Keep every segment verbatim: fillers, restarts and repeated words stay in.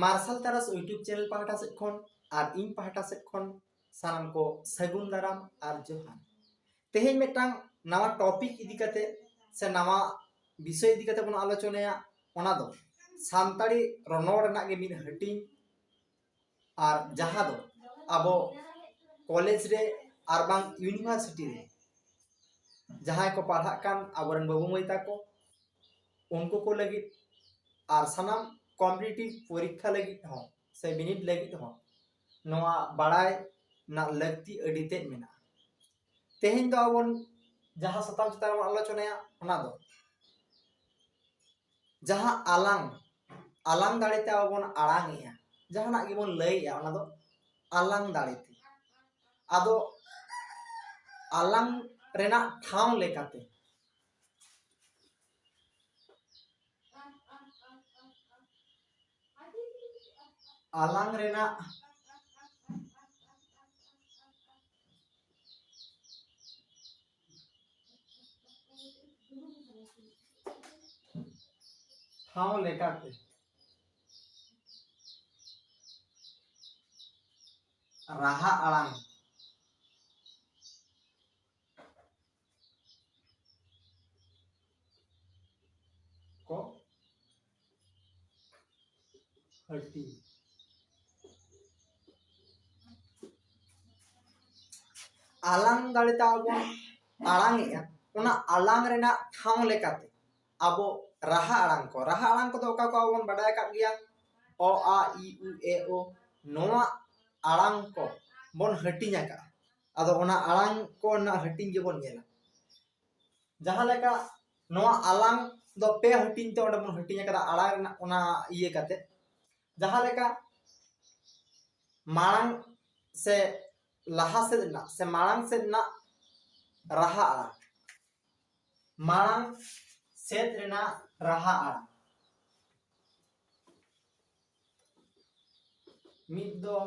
ᱢᱟᱨᱥᱟᱞ ᱛᱟᱨᱟᱥ YouTube channel ᱯᱟᱦᱴᱟ ᱥᱮᱫ ᱠᱷᱚᱱ ᱟᱨ ᱤᱧ ᱯᱟᱦᱴᱟ ᱥᱮᱫ ᱠᱷᱚᱱ ᱥᱟᱱᱟᱢ ᱠᱚ ᱥᱟᱹᱜᱩᱱ ᱫᱟᱨᱟᱢ ᱟᱨ ᱡᱚᱦᱟᱨ᱾ ᱛᱮᱦᱮᱧ ᱢᱤᱫᱴᱟᱝ ᱱᱟᱣᱟ ᱴᱚᱯᱤᱠ ᱤᱫᱤ ᱠᱟᱛᱮ ᱥᱮ ᱱᱟᱣᱟ ᱵᱤᱥᱚᱭ ᱤᱫᱤ ᱠᱟᱛᱮ ᱵᱚᱱ ᱟᱞᱳᱪᱚᱱᱟᱭᱟ, ᱚᱱᱟ ᱫᱚ ᱥᱟᱱᱛᱟᱲᱤ ᱨᱚᱱᱚᱲ ᱨᱮᱱᱟᱜ ᱜᱮ ᱢᱤᱫ ᱦᱟᱹᱴᱤᱧ, ᱟᱨ ᱡᱟᱦᱟᱸ ᱫᱚ ᱟᱵᱚ ᱠᱚᱞᱮᱡᱽ ᱨᱮ ᱟᱨ ᱵᱟᱝ ᱤᱭᱩᱱᱤᱵᱷᱟᱨᱥᱤᱴᱤ ᱨᱮ ᱡᱟᱦᱟᱸᱭ ᱠᱚ ᱯᱟᱲᱦᱟᱜ ᱠᱟᱱ ᱟᱵᱚᱨᱮᱱ ᱵᱟᱹᱵᱩ ᱢᱟᱹᱭ ᱛᱟᱠᱚ, ᱩᱱᱠᱩ ᱠᱚ ᱞᱟᱹᱜᱤᱫ ᱟᱨ ᱥᱟᱱᱟᱢ ᱠᱚᱢᱯᱤᱴᱤᱴᱤᱵᱷ ᱯᱚᱨᱤᱠᱠᱷᱟ ᱞᱟᱹᱜᱤᱫ ᱦᱚᱸ ᱥᱮ ᱵᱤᱱᱤᱰ ᱞᱟᱹᱜᱤᱫ ᱦᱚᱸ ᱱᱚᱣᱟ ᱵᱟᱲᱟᱭ ᱨᱮᱱᱟᱜ ᱞᱟᱹᱠᱛᱤ ᱟᱹᱰᱤ ᱛᱮᱫ ᱢᱮᱱᱟᱜᱼᱟ᱾ ᱛᱮᱦᱮᱧ ᱫᱚ ᱟᱵᱚ ᱡᱟᱦᱟᱸ ᱥᱟᱛᱟᱢ ᱪᱮᱛᱟᱱ ᱨᱮᱵᱚᱱ ᱟᱞᱳᱪᱚᱱᱟᱭᱟ, ᱚᱱᱟ ᱫᱚ ᱡᱟᱦᱟᱸ ᱟᱞᱟᱝ, ᱟᱞᱟᱝ ᱫᱟᱲᱮᱛᱮ ᱟᱵᱚ ᱵᱚᱱ ᱟᱲᱟᱝᱮᱜᱼᱟ, ᱡᱟᱦᱟᱱᱟᱜ ᱜᱮᱵᱚᱱ ᱞᱟᱹᱭᱮᱜᱼᱟ, ᱚᱱᱟ ᱫᱚ ᱟᱞᱟᱝ ᱫᱟᱲᱮᱛᱮ᱾ ᱟᱫᱚ ᱟᱞᱟᱝ ᱨᱮᱱᱟᱜ ᱴᱷᱟᱶ ᱞᱮᱠᱟᱛᱮ, ᱟᱞᱟᱝ ᱨᱮᱱᱟᱜ ᱴᱷᱟᱶ ᱞᱮᱠᱟᱛᱮ ᱨᱟᱦᱟ ᱟᱲᱟᱝ ᱠᱚ ᱦᱟᱹᱴᱤᱧ᱾ ᱟᱞᱟᱝ ᱫᱟᱲᱮᱛᱮ ᱟᱵᱚ ᱵᱚᱱ ᱟᱲᱟᱝᱮᱜᱼᱟ, ᱚᱱᱟ ᱟᱞᱟᱝ ᱨᱮᱱᱟᱜ ᱴᱷᱟᱶ ᱞᱮᱠᱟᱛᱮ ᱟᱵᱚ ᱨᱟᱦᱟ ᱟᱲᱟᱝ ᱠᱚ, ᱨᱟᱦᱟ ᱟᱲᱟᱝ ᱠᱚᱫᱚ ᱚᱠᱟ ᱠᱚ ᱟᱵᱚ ᱵᱚᱱ ᱵᱟᱰᱟᱭ ᱟᱠᱟᱫ ᱜᱮᱭᱟ, ᱚ, ᱟ, ᱤ, ᱩ, ᱮ, ᱳ, ᱱᱚᱣᱟ ᱟᱲᱟᱝ ᱠᱚ ᱵᱚᱱ ᱦᱟᱹᱴᱤᱧ ᱟᱠᱟᱫᱼᱟ᱾ ᱟᱫᱚ ᱚᱱᱟ ᱟᱲᱟᱝ ᱠᱚ ᱨᱮᱱᱟᱜ ᱦᱟᱹᱴᱤᱧ ᱜᱮᱵᱚᱱ ᱧᱮᱞᱟ᱾ ᱡᱟᱦᱟᱸ ᱞᱮᱠᱟ ᱱᱚᱣᱟ ᱟᱞᱟᱝ ᱫᱚ ᱯᱮ ᱦᱟᱹᱴᱤᱧ ᱛᱮ ᱚᱸᱰᱮ ᱵᱚᱱ ᱦᱟᱹᱴᱤᱧ ᱟᱠᱟᱫᱟ, ᱟᱲᱟᱝ ᱨᱮᱱᱟᱜ ᱚᱱᱟ ᱤᱭᱟᱹ ᱠᱟᱛᱮ᱾ ᱡᱟᱦᱟᱸ ᱞᱮᱠᱟ ᱢᱟᱲᱟᱝ ᱥᱮ ᱞᱟᱦᱟ ᱥᱮᱫ ᱨᱮᱱᱟᱜ ᱥᱮ ᱢᱟᱲᱟᱝ ᱥᱮᱫ ᱨᱮᱱᱟᱜ ᱨᱟᱦᱟ ᱟᱲᱟᱝ, ᱢᱟᱲᱟᱝ ᱥᱮᱫ ᱨᱮᱱᱟᱜ ᱨᱟᱦᱟ ᱟᱲᱟᱝ, ᱢᱤᱫ ᱫᱚ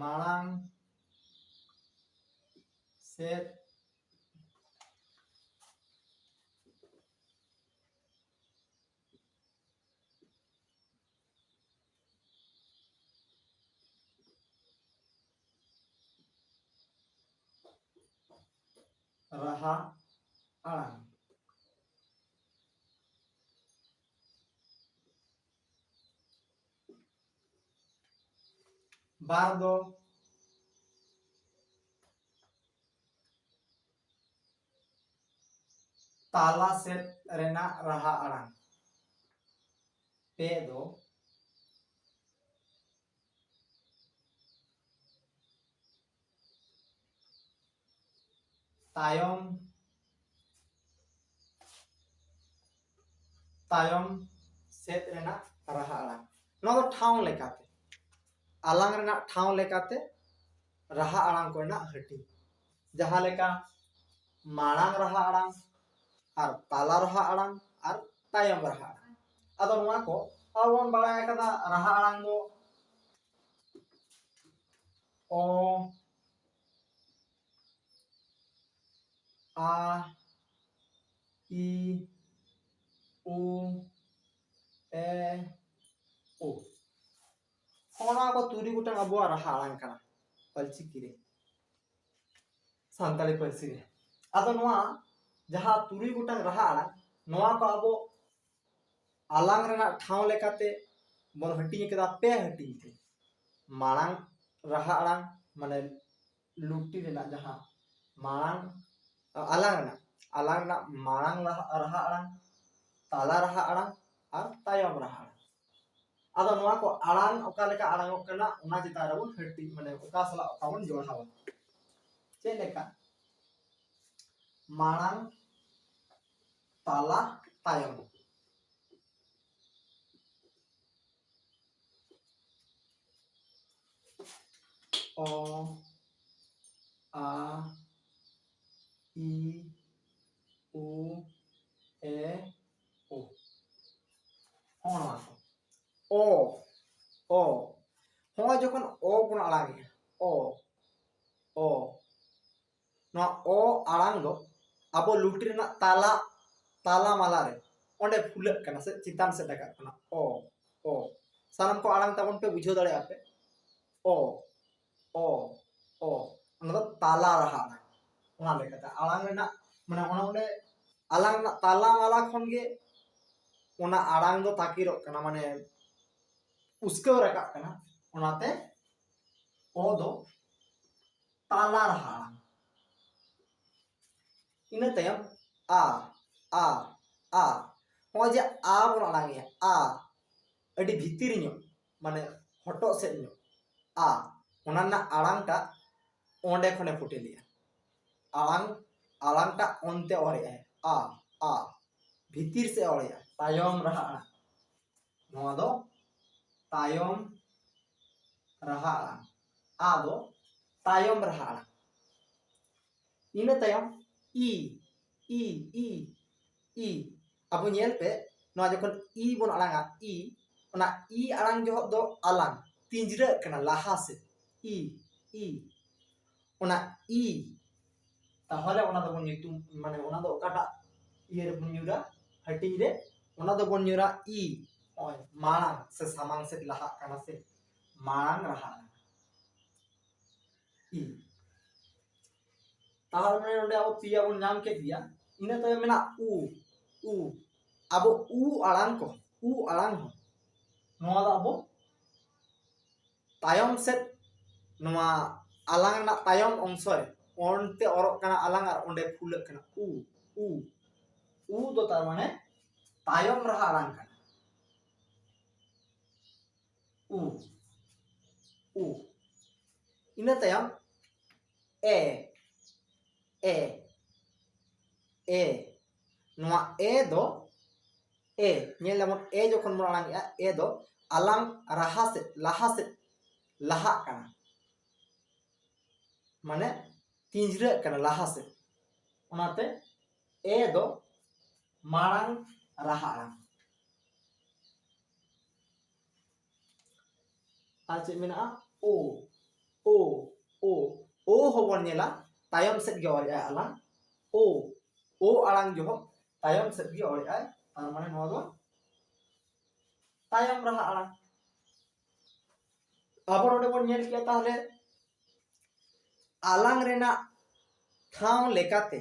ᱢᱟᱲᱟᱝ ᱥᱮᱫ ᱨᱟᱦᱟ ᱟᱲᱟᱝ᱾ ᱵᱟᱨ ᱫᱚ ᱛᱟᱞᱟ ᱥᱮᱫ ᱨᱮᱱᱟᱜ ᱨᱟᱦᱟ ᱟᱲᱟᱝ᱾ ᱯᱮ ᱫᱚ ᱛᱟᱭᱚᱢ, ᱛᱟᱭᱚᱢ ᱥᱮᱫ ᱨᱮᱱᱟᱜ ᱨᱟᱦᱟ ᱟᱲᱟᱝ᱾ ᱱᱚᱣᱟ ᱫᱚ ᱴᱷᱟᱶ ᱞᱮᱠᱟᱛᱮ, ᱟᱞᱟᱝ ᱨᱮᱱᱟᱜ ᱴᱷᱟᱶ ᱞᱮᱠᱟᱛᱮ ᱨᱟᱦᱟ ᱟᱲᱟᱝ ᱠᱚᱨᱮᱱᱟᱜ ᱦᱟᱹᱴᱤᱧ, ᱡᱟᱦᱟᱸ ᱞᱮᱠᱟ ᱢᱟᱲᱟᱝ ᱨᱟᱦᱟ ᱟᱲᱟᱝ ᱟᱨ ᱛᱟᱞᱟ ᱨᱟᱦᱟ ᱟᱲᱟᱝ ᱟᱨ ᱛᱟᱭᱚᱢ ᱨᱟᱦᱟ ᱟᱲᱟᱝ᱾ ᱟᱫᱚ ᱱᱚᱣᱟ ᱠᱚ ᱟᱵᱚ ᱵᱚᱱ ᱵᱟᱲᱟᱭ ᱟᱠᱟᱫᱟ, ᱨᱟᱦᱟ ᱟᱲᱟᱝ ᱫᱚ ᱚ, ᱟ, ᱤ, ᱩ, ᱮ, ᱳ᱾ ᱦᱚᱸᱜᱼᱚ ᱱᱚᱣᱟ ᱠᱚ ᱛᱩᱨᱩᱭ ᱜᱚᱴᱟᱝ ᱟᱵᱚᱣᱟᱜ ᱨᱟᱦᱟ ᱟᱲᱟᱝ ᱠᱟᱱᱟ ᱚᱞᱪᱤᱠᱤ ᱨᱮ, ᱥᱟᱱᱛᱟᱲᱤ ᱯᱟᱹᱨᱥᱤ ᱨᱮ᱾ ᱟᱫᱚ ᱱᱚᱣᱟ ᱡᱟᱦᱟᱸ ᱛᱩᱨᱩᱭ ᱜᱚᱴᱟᱝ ᱨᱟᱦᱟ ᱟᱲᱟᱝ, ᱱᱚᱣᱟ ᱠᱚ ᱟᱵᱚ ᱟᱞᱟᱝ ᱨᱮᱱᱟᱜ ᱴᱷᱟᱶ ᱞᱮᱠᱟᱛᱮ ᱵᱚᱱ ᱦᱟᱹᱴᱤᱧ ᱟᱠᱟᱫᱟ ᱯᱮ ᱦᱟᱹᱴᱤᱧ ᱛᱮ᱾ ᱢᱟᱲᱟᱝ ᱨᱟᱦᱟ ᱟᱲᱟᱝ, ᱢᱟᱱᱮ ᱞᱩᱴᱤ ᱨᱮᱱᱟᱜ ᱡᱟᱦᱟᱸ ᱢᱟᱲᱟᱝ, ᱟᱞᱟᱝ ᱨᱮᱱᱟᱜ, ᱟᱞᱟᱝ ᱨᱮᱱᱟᱜ ᱢᱟᱲᱟᱝ ᱨᱟᱦᱟ, ᱨᱟᱦᱟ ᱟᱲᱟᱝ, ᱛᱟᱞᱟ ᱨᱟᱦᱟ ᱟᱲᱟᱝ ᱟᱨ ᱛᱟᱭᱚᱢ ᱨᱟᱦᱟ ᱟᱲᱟᱝ᱾ ᱟᱫᱚ ᱱᱚᱣᱟ ᱠᱚ ᱟᱲᱟᱝ ᱚᱠᱟ ᱞᱮᱠᱟ ᱟᱲᱟᱝᱚᱜ ᱠᱟᱱᱟ, ᱚᱱᱟ ᱪᱮᱛᱟᱱ ᱨᱮᱵᱚᱱ ᱦᱟᱹᱴᱤᱧ, ᱢᱟᱱᱮ ᱚᱠᱟ ᱥᱟᱞᱟᱜ ᱚᱠᱟ ᱵᱚᱱ ᱡᱚᱲᱟᱣᱟ᱾ ᱪᱮᱫ ᱞᱮᱠᱟ? ᱢᱟᱲᱟᱝ, ᱛᱟᱞᱟ, ᱛᱟᱭᱚᱢ᱾ ᱚ, ᱟ, ᱤ, ᱩ, ᱮ, ᱳ᱾ ᱦᱚᱸᱜᱼᱚ ᱱᱚᱣᱟ ᱠᱚ᱾ ᱚ, ᱚ᱾ ᱦᱚᱸᱜᱼᱚᱭ ᱡᱚᱠᱷᱚᱱ ᱚ ᱵᱚᱱ ᱟᱲᱟᱝᱮᱜᱼᱟ, ᱚ, ᱚ᱾ ᱱᱚᱣᱟ ᱚ ᱟᱲᱟᱝ ᱫᱚ ᱟᱵᱚ ᱞᱩᱴᱤ ᱨᱮᱱᱟᱜ ᱛᱟᱞᱟ, ᱛᱟᱞᱟ ᱢᱟᱞᱟ ᱨᱮ ᱚᱸᱰᱮ ᱯᱷᱩᱞᱟᱹᱜ ᱠᱟᱱᱟ ᱥᱮ ᱪᱮᱛᱟᱱ ᱥᱮᱫ ᱨᱟᱠᱟᱵ ᱠᱟᱱᱟ᱾ ᱚ, ᱚ᱾ ᱥᱟᱱᱟᱢ ᱠᱚ ᱟᱲᱟᱝ ᱛᱟᱵᱚᱱ ᱯᱮ, ᱵᱩᱡᱷᱟᱹᱣ ᱫᱟᱲᱮᱭᱟᱜᱼᱟ ᱯᱮ᱾ ᱚ, ᱚ, ᱚ᱾ ᱚᱱᱟ ᱫᱚ ᱛᱟᱞᱟ ᱨᱟᱦᱟ ᱟᱲᱟᱝ᱾ ᱚᱱᱟ ᱞᱮᱠᱟᱛᱮ ᱟᱲᱟᱝ ᱨᱮᱱᱟᱜ ᱢᱟᱱᱮ ᱚᱱᱟ ᱚᱸᱰᱮ ᱟᱞᱟᱝ ᱨᱮᱱᱟᱜ ᱛᱟᱞᱟ ᱢᱟᱞᱟ ᱠᱷᱚᱱ ᱜᱮ ᱚᱱᱟ ᱟᱲᱟᱝ ᱫᱚ ᱛᱟᱠᱮᱨᱚᱜ ᱠᱟᱱᱟ, ᱢᱟᱱᱮ ᱩᱥᱠᱟᱹᱣ ᱨᱟᱠᱟᱵ ᱠᱟᱱᱟ᱾ ᱚᱱᱟᱛᱮ ᱚ ᱫᱚ ᱛᱟᱞᱟ ᱨᱟᱦᱟ ᱟᱲᱟᱝ᱾ ᱤᱱᱟᱹ ᱛᱟᱭᱚᱢ ᱟ, ᱟ, ᱟ᱾ ᱱᱚᱜᱼᱚᱭ ᱡᱮ ᱟ ᱵᱚᱱ ᱟᱲᱟᱝ ᱮᱜᱼᱟ, ᱟ, ᱟᱹᱰᱤ ᱵᱷᱤᱛᱤᱨ ᱧᱚᱜ, ᱢᱟᱱᱮ ᱦᱚᱴᱚᱜ ᱥᱮᱫ ᱧᱚᱜ ᱟ, ᱚᱱᱟ ᱨᱮᱱᱟᱜ ᱟᱲᱟᱝᱴᱟᱜ ᱚᱸᱰᱮ ᱠᱷᱚᱱᱮ ᱯᱷᱩᱴᱮᱞᱮᱜᱼᱟ᱾ ᱟᱲᱟᱝ, ᱟᱲᱟᱝᱴᱟᱜ ᱚᱱᱛᱮ ᱚᱨᱮᱜᱼᱟᱭ, ᱟ, ᱟ, ᱵᱷᱤᱛᱤᱨ ᱥᱮᱫ ᱚᱨᱮᱜᱼᱟ, ᱛᱟᱭᱚᱢ ᱨᱟᱦᱟ ᱟᱲᱟᱝ᱾ ᱱᱚᱣᱟ ᱫᱚ ᱛᱟᱭᱚᱢ ᱨᱟᱦᱟ ᱟᱲᱟᱝ, ᱟ ᱫᱚ ᱛᱟᱭᱚᱢ ᱨᱟᱦᱟ ᱟᱲᱟᱝ᱾ ᱤᱱᱟᱹ ᱛᱟᱭᱚᱢ ᱤ, ᱤ, ᱤ, ᱤ᱾ ᱟᱵᱚ ᱧᱮᱞ ᱯᱮ, ᱱᱚᱣᱟ ᱡᱚᱠᱷᱚᱱ ᱤ ᱵᱚᱱ ᱟᱲᱟᱝᱟ, ᱤ, ᱚᱱᱟ ᱤ ᱟᱲᱟᱝ ᱡᱚᱦᱚᱜ ᱫᱚ ᱟᱞᱟᱝ ᱛᱤᱸᱡᱽᱨᱟᱹᱜ ᱠᱟᱱᱟ ᱞᱟᱦᱟ ᱥᱮᱫ, ᱤ, ᱤ᱾ ᱚᱱᱟ ᱤ, ᱛᱟᱦᱚᱞᱮ ᱚᱱᱟ ᱫᱚᱵᱚᱱ ᱧᱩᱛᱩᱢ, ᱢᱟᱱᱮ ᱚᱱᱟ ᱫᱚ ᱚᱠᱟᱴᱟᱜ ᱤᱭᱟᱹ ᱨᱮᱵᱚᱱ ᱧᱩᱨᱟ, ᱦᱟᱹᱴᱤᱧ ᱨᱮ, ᱚᱱᱟ ᱫᱚᱵᱚᱱ ᱧᱩᱨᱟ ᱤ, ᱱᱚᱜᱼᱚᱭ ᱢᱟᱲᱟᱝ ᱥᱮ ᱥᱟᱢᱟᱝ ᱥᱮᱫ ᱞᱟᱦᱟᱜ ᱠᱟᱱᱟ ᱥᱮ, ᱢᱟᱲᱟᱝ ᱨᱟᱦᱟ ᱟᱲᱟᱝ᱾ ᱤ᱾ ᱛᱟᱦᱚᱞᱮ ᱱᱚᱰᱮ ᱟᱵᱚ ᱯᱮᱭᱟ ᱵᱚᱱ ᱧᱟᱢ ᱠᱮᱫ ᱜᱮᱭᱟ᱾ ᱤᱱᱟᱹ ᱛᱟᱭᱚᱢ ᱢᱮᱱᱟᱜᱼᱟ ᱩ, ᱩ᱾ ᱟᱵᱚ ᱩ ᱟᱲᱟᱝ ᱠᱚ, ᱩ ᱟᱲᱟᱝ ᱦᱚᱸ, ᱱᱚᱣᱟ ᱫᱚ ᱟᱵᱚ ᱛᱟᱭᱚᱢ ᱥᱮᱫ, ᱱᱚᱣᱟ ᱟᱞᱟᱝ ᱨᱮᱱᱟᱜ ᱛᱟᱭᱚᱢ ᱚᱝᱥᱚ ᱨᱮ ᱚᱱᱛᱮ ᱚᱨᱚᱜ ᱠᱟᱱᱟ ᱟᱞᱟᱝ ᱟᱨ ᱚᱸᱰᱮ ᱯᱷᱩᱞᱟᱹᱜ ᱠᱟᱱᱟ ᱩ, ᱩ᱾ ᱩ ᱫᱚ ᱛᱟᱨ ᱢᱟᱱᱮ ᱛᱟᱭᱚᱢ ᱨᱟᱦᱟ ᱟᱲᱟᱝ ᱠᱟᱱᱟ᱾ ᱩ, ᱩ᱾ ᱤᱱᱟᱹ ᱛᱟᱭᱚᱢ ᱮ, ᱮ, ᱮ᱾ ᱱᱚᱣᱟ ᱮ ᱫᱚ, ᱮ, ᱧᱮᱞ ᱫᱟᱵᱚᱱ ᱮ ᱡᱚᱠᱷᱚᱱ ᱵᱚᱱ ᱟᱲᱟᱝᱮᱜᱼᱟ, ᱮ ᱫᱚ ᱟᱞᱟᱝ ᱨᱟᱦᱟ ᱥᱮᱫ, ᱞᱟᱦᱟ ᱥᱮᱫ ᱞᱟᱦᱟᱜ ᱠᱟᱱᱟ, ᱢᱟᱱᱮ ᱛᱤᱸᱡᱽᱨᱟᱹᱜ ᱠᱟᱱᱟ ᱞᱟᱦᱟ ᱥᱮᱫ᱾ ᱚᱱᱟᱛᱮ ᱮ ᱫᱚ ᱢᱟᱲᱟᱝ ᱨᱟᱦᱟ ᱟᱲᱟᱝ᱾ ᱟᱨ ᱪᱮᱫ ᱢᱮᱱᱟᱜᱼᱟ? ᱳ, ᱳ, ᱳ᱾ ᱳ ᱦᱚᱸᱵᱚᱱ ᱧᱮᱞᱟ, ᱛᱟᱭᱚᱢ ᱥᱮᱫ ᱜᱮ ᱚᱞᱮᱜᱼᱟᱭ ᱟᱞᱟᱝ᱾ ᱳ, ᱳ ᱟᱲᱟᱝ ᱡᱚᱦᱚᱜ ᱛᱟᱭᱚᱢ ᱥᱮᱫ ᱜᱮ ᱚᱞᱮᱜᱼᱟᱭ, ᱛᱟᱨ ᱢᱟᱱᱮ ᱱᱚᱣᱟ ᱫᱚ ᱛᱟᱭᱚᱢ ᱨᱟᱦᱟ ᱟᱲᱟᱝ᱾ ᱟᱵᱚ ᱱᱚᱰᱮ ᱵᱚᱱ ᱧᱮᱞ ᱠᱮᱜᱼᱟ, ᱛᱟᱦᱚᱞᱮ ᱟᱞᱟᱝ ᱨᱮᱱᱟᱜ ᱴᱷᱟᱶ ᱞᱮᱠᱟᱛᱮ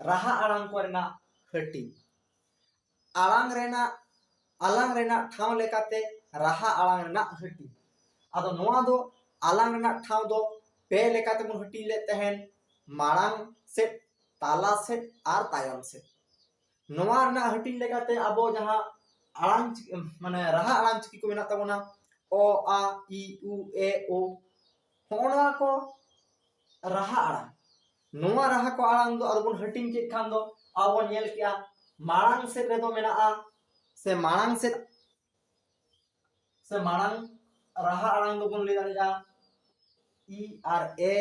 ᱨᱟᱦᱟ ᱟᱲᱟᱝ ᱠᱚᱨᱮᱱᱟᱜ ᱦᱟᱹᱴᱤᱧ᱾ ᱟᱲᱟᱝ ᱨᱮᱱᱟᱜ, ᱟᱞᱟᱝ ᱨᱮᱱᱟᱜ ᱴᱷᱟᱶ ᱞᱮᱠᱟᱛᱮ ᱨᱟᱦᱟ ᱟᱲᱟᱝ ᱨᱮᱱᱟᱜ ᱦᱟᱹᱴᱤᱧ᱾ ᱟᱫᱚ ᱱᱚᱣᱟ ᱫᱚ ᱟᱞᱟᱝ ᱨᱮᱱᱟᱜ ᱴᱷᱟᱶ ᱫᱚ ᱯᱮ ᱞᱮᱠᱟᱛᱮ ᱵᱚᱱ ᱦᱟᱹᱴᱤᱧ ᱞᱮᱫ ᱛᱟᱦᱮᱱ, ᱢᱟᱲᱟᱝ ᱥᱮᱫ, ᱛᱟᱞᱟ ᱥᱮᱫ ᱟᱨ ᱛᱟᱭᱚᱢ ᱥᱮᱫ᱾ ᱱᱚᱣᱟ ᱨᱮᱱᱟᱜ ᱦᱟᱹᱴᱤᱧ ᱞᱮᱠᱟᱛᱮ ᱟᱵᱚ ᱡᱟᱦᱟᱸ ᱟᱲᱟᱝ ᱪᱤᱠᱤ, ᱢᱟᱱᱮ ᱨᱟᱦᱟ ᱟᱲᱟᱝ ᱪᱤᱠᱤ ᱠᱚ ᱢᱮᱱᱟᱜ ᱛᱟᱵᱚᱱᱟ, ᱚ, ᱟ, ᱤ, ᱩ, ᱮ, ᱳ, ᱦᱚᱸᱜᱼᱚ ᱱᱚᱣᱟ ᱠᱚ ᱨᱟᱦᱟ ᱟᱲᱟᱝ᱾ ᱱᱚᱣᱟ ᱨᱟᱦᱟ ᱠᱚ ᱟᱲᱟᱝ ᱫᱚ ᱟᱫᱚ ᱵᱚᱱ ᱦᱟᱹᱴᱤᱧ ᱠᱮᱫ ᱠᱷᱟᱱ ᱫᱚ ᱟᱵᱚ ᱵᱚᱱ ᱧᱮᱞ ᱠᱮᱜᱼᱟ, ᱢᱟᱲᱟᱝ ᱥᱮᱫ ᱨᱮᱫᱚ ᱢᱮᱱᱟᱜᱼᱟ, ᱥᱮ ᱢᱟᱲᱟᱝ ᱥᱮᱫ, ᱥᱮ ᱢᱟᱲᱟᱝ ᱨᱟᱦᱟ ᱟᱲᱟᱝ ᱫᱚᱵᱚᱱ ᱞᱟᱹᱭ ᱫᱟᱲᱮᱭᱟᱜᱼᱟ ᱤ ᱟᱨ ᱮ,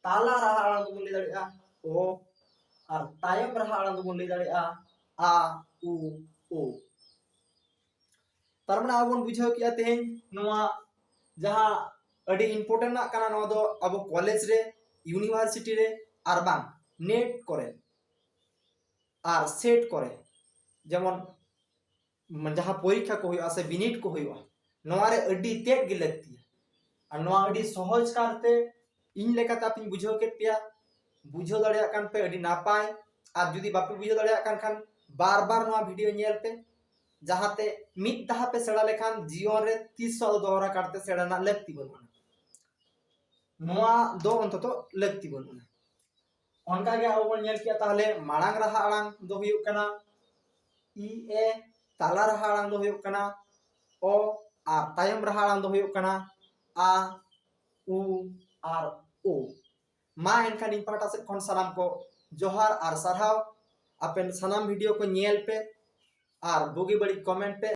ᱛᱟᱞᱟ ᱨᱟᱦᱟ ᱟᱲᱟᱝ ᱫᱚᱵᱚᱱ ᱞᱟᱹᱭ ᱫᱟᱲᱮᱭᱟᱜᱼᱟ ᱚ, ᱟᱨ ᱛᱟᱭᱚᱢ ᱨᱟᱦᱟ ᱟᱲᱟᱝ ᱫᱚᱵᱚᱱ ᱞᱟᱹᱭ ᱫᱟᱲᱮᱭᱟᱜᱼᱟ ᱟ, ᱩ, ᱳ᱾ ᱛᱟᱨ ᱢᱟᱱᱮ ᱟᱵᱚ ᱵᱚᱱ ᱵᱩᱡᱷᱟᱹᱣ ᱠᱮᱜᱼᱟ ᱛᱮᱦᱮᱧ ᱱᱚᱣᱟ ᱡᱟᱦᱟᱸ ᱟᱹᱰᱤ important ᱟᱜ ᱠᱟᱱᱟ, ᱱᱚᱣᱟ ᱫᱚ ᱟᱵᱚ ᱠᱚᱞᱮᱡᱽ ᱨᱮ, ᱤᱭᱩᱱᱤᱵᱷᱟᱨᱥᱤᱴᱤ ᱨᱮ, ᱟᱨ ᱵᱟᱝ ᱱᱮᱴ ᱠᱚᱨᱮ ᱟᱨ ᱥᱮᱴ ᱠᱚᱨᱮ, ᱡᱮᱢᱚᱱ ᱡᱟᱦᱟᱸ ᱯᱚᱨᱤᱠᱠᱷᱟ ᱠᱚ ᱦᱩᱭᱩᱜᱼᱟ ᱥᱮ ᱵᱤᱱᱤᱰ ᱠᱚ ᱦᱩᱭᱩᱜᱼᱟ, ᱱᱚᱣᱟ ᱨᱮ ᱟᱹᱰᱤ ᱛᱮᱫ ᱜᱮ ᱞᱟᱹᱠᱛᱤᱭᱟ᱾ ᱟᱨ ᱱᱚᱣᱟ ᱟᱹᱰᱤ ᱥᱚᱦᱚᱡᱽ ᱠᱟᱨᱛᱮ ᱤᱧ ᱞᱮᱠᱟᱛᱮ ᱟᱯᱮᱧ ᱵᱩᱡᱷᱟᱹᱣ ᱠᱮᱫ ᱯᱮᱭᱟ᱾ ᱵᱩᱡᱷᱟᱹᱣ ᱫᱟᱲᱮᱭᱟᱜ ᱠᱟᱱ ᱯᱮ, ᱟᱹᱰᱤ ᱱᱟᱯᱟᱭ᱾ ᱟᱨ ᱡᱩᱫᱤ ᱵᱟᱯᱮ ᱵᱩᱡᱷᱟᱹᱣ ᱫᱟᱲᱮᱭᱟᱜ ᱠᱟᱱ ᱠᱷᱟᱱ, ᱵᱟᱨ ᱵᱟᱨ ᱱᱚᱣᱟ ᱵᱷᱤᱰᱤᱭᱳ ᱧᱮᱞ ᱯᱮ, ᱡᱟᱦᱟᱸᱛᱮ ᱢᱤᱫ ᱫᱷᱟᱣ ᱯᱮ ᱥᱮᱬᱟ ᱞᱮᱠᱷᱟᱱ ᱡᱤᱭᱚᱱ ᱨᱮ ᱛᱤᱥ ᱦᱚᱸ ᱟᱫᱚ ᱫᱚᱦᱲᱟ ᱠᱟᱨᱛᱮ ᱥᱮᱬᱟ ᱨᱮᱱᱟᱜ ᱞᱟᱹᱠᱛᱤ ᱵᱟᱹᱱᱩᱜᱼᱟ᱾ ᱱᱚᱣᱟ ᱫᱚ ᱚᱱᱛᱚᱛᱚ ᱞᱟᱹᱠᱛᱤ ᱵᱟᱹᱱᱩᱜᱼᱟ᱾ ᱚᱱᱠᱟᱜᱮ ᱟᱵᱚ ᱵᱚᱱ ᱧᱮᱞ ᱠᱮᱜᱼᱟ, ᱛᱟᱦᱚᱞᱮ ᱢᱟᱲᱟᱝ ᱨᱟᱦᱟ ᱟᱲᱟᱝ ᱫᱚ ᱦᱩᱭᱩᱜ ᱠᱟᱱᱟ ᱤ ᱮ, ᱛᱟᱞᱟ ᱨᱟᱦᱟ ᱟᱲᱟᱝ ᱫᱚ ᱦᱩᱭᱩᱜ ᱠᱟᱱᱟ ᱚ, ᱟᱨ ᱛᱟᱭᱚᱢ ᱨᱟᱦᱟ ᱟᱲᱟᱝ ᱫᱚ ᱦᱩᱭᱩᱜ ᱠᱟᱱᱟ ᱟ, ᱩ ᱟᱨ ᱳ᱾ ᱢᱟ ᱮᱱᱠᱷᱟᱱ ᱤᱧ ᱯᱟᱦᱴᱟ ᱥᱮᱫ ᱠᱷᱚᱱ ᱥᱟᱱᱟᱢ ᱠᱚ ᱡᱚᱦᱟᱨ ᱟᱨ ᱥᱟᱨᱦᱟᱣ᱾ ᱟᱯᱮ ᱥᱟᱱᱟᱢ ᱵᱷᱤᱰᱤᱭᱳ ᱠᱚ ᱧᱮᱞ ᱯᱮ ᱟᱨ ᱵᱩᱜᱤ ᱵᱟᱹᱲᱤᱡ ᱠᱚᱢᱮᱱᱴ ᱯᱮ᱾